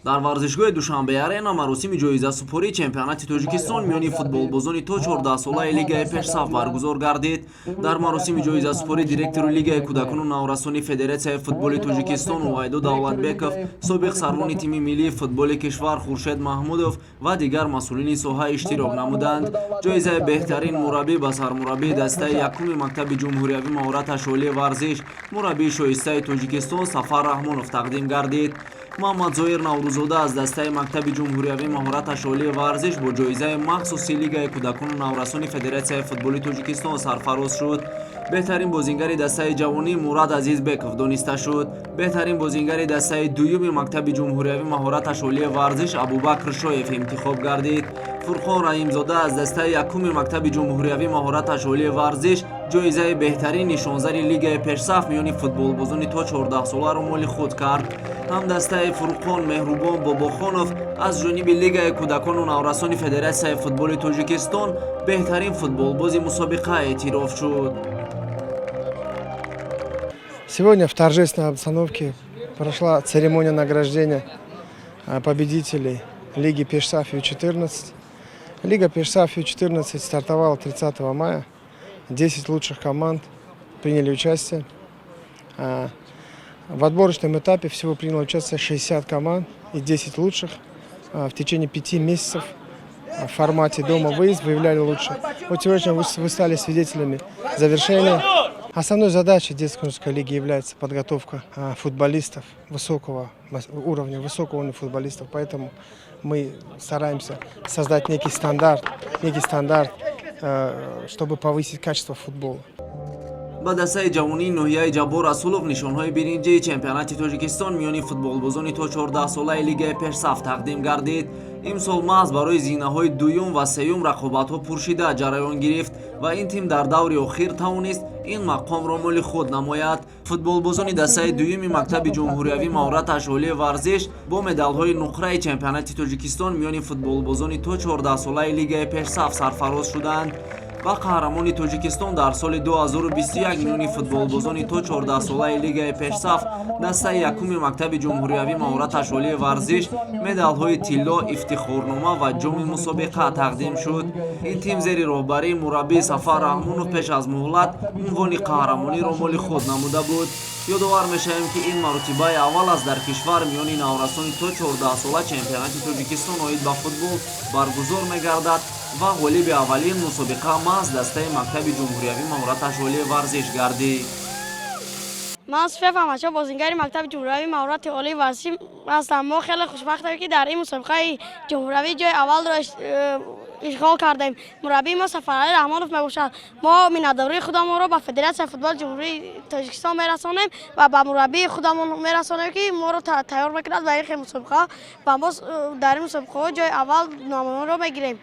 Дар варзишгоҳи Душанбе Арена маросими ҷоизасупории чемпионати Тоҷикистон миёни футболбозони то 14-солаи Лигаи пешсаф баргузор гардид. Дар маросими ҷоизасупорӣ директори Лигаи кӯдакону наврасони Федератсияи футболи Тоҷикистон Увайдо Давлатбеков, собиқ сарвони тими миллии футболи кишвар Хуршед Маҳмудов ва дигар масъулини соҳа иштирок намуданд. Ҷоизаи беҳтарин мураббӣ ба сармураббии дастаи якуми мактаби ҷумҳуриявӣ маҳораташ олии варзиш, мураббии шоистаи Тоҷикистон Сафар Раҳмонов тақдим гардид. Муҳаммадзоир Наврӯзода аз дастаи мактаби ҷумҳуриявӣ маҳораташ олии варзиш бо ҷоизаи махсуси Лигаи кӯдакону наврасони Федератсияи футболи Тоҷикистон сарфароз шуд. Беҳтарин бозингари дастаи ҷавонӣ Мурад Азизбеков дониста шуд. Беҳтарин бозингари дастаи дуюми мактаби ҷумҳуриявӣ маҳораташ олии варзиш Абубакр Шоев интихоб гардид. Фурқон Раҳимзода аз дастаи якуми мактаби ҷумҳуриявӣ маҳораташ олии варзиш ҷоизаи беҳтарин нишонзари Лигаи пешсаф миёни футболбозони то 14-соларо моли худ кард. Ҳамдастаи Фурқон, Меҳрубон Бобохонов, аз ҷониби Лигаи кӯдакону наврасони Федератсияи футболи Тоҷикистон беҳтарин футболбози мусобиқа эътироф шуд. Сегодня в торжественной обстановке прошла церемония награждения победителей Лиги Пешсаф Ю-14. Лига Пешсаф Ю-14 стартовала 30 мая. 10 лучших команд приняли участие. В отборочном этапе всего приняло участие 60 команд, и 10 лучших в течение 5 месяцев в формате дома-выезд выявляли лучших. Вот сегодня вы стали свидетелями завершения. Основной задачей детской юношеской лиги является подготовка футболистов высокого уровня, высокого уровня футболистов. Поэтому мы стараемся создать некий стандарт, чтобы повысить качество футбола. Ба дастаи ҷавонии ноҳияи Ҷаббор Расулов нишонҳои биринҷии чемпионати Тоҷикистон миёни футболбозони то 14-солаи Лигаи пешсаф тақдим гардид. Имсол маҳз барои зинаҳои дуюм ва сеюм рақобатҳо пуршиддат ҷараён гирифт ва ин тим дар даври охир тавонист ин мақомро моли худ намояд. Футболбозони дастаи дуюми мактаби ҷумҳуриявӣ маҳораташ олии варзиш бо медалҳои нуқраи чемпионати Тоҷикистон миёни футболбозони то 14-солаи Лигаи пешсаф сарфароз шуданд. Ба қаҳрамони Тоҷикистон дар соли 2021 миёни футболбозони то 14-солаи Лигаи пешсаф, дастаи якуми мактаби ҷумҳуриявӣ маҳораташ олии варзиш, медалҳои тилло, ифтихорнома ва ҷоми мусобиқа тақдим шуд. Ин тим зери роҳбарии мураббӣ Сафар Раҳмонов пеш аз муҳлат унвони қаҳрамониро моли худ намуда буд. Ёдовар мешавем, ки ин маротибаи аввал аст дар кишвар миёни наврасони то 14-сола чемпионати Тоҷикистон оид ба футбол баргузор мегардад ва ғолиби аввалин мусобиқа маҳз дастаи мактаби ҷумҳуриявӣ маҳораташ олии варзиш гардид. Ман Суфия Фаҳмадшоҳ, бозингари мактаби ҷумҳуриявии маҳорати олии варзишӣ ҳастам. Мо хеле хушбахтем, ки дар ин мусобиқаи ҷумҳуриявӣ ҷои аввалро ишғол кардем. Мураббии мо Сафаралӣ Раҳмонов мебошад. Мо миннатдории худамонро ба Федератсияи футболи Ҷумҳурии Тоҷикистон мерасонем ва ба мураббии худамон мерасонем, ки моро тайёр мекунад ба ин хел мусобиқаҳо ва мо дар ин мусобиқаҳо ҷои аввал намоёнро мегирем.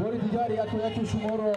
Бори дигар яку яки шуморо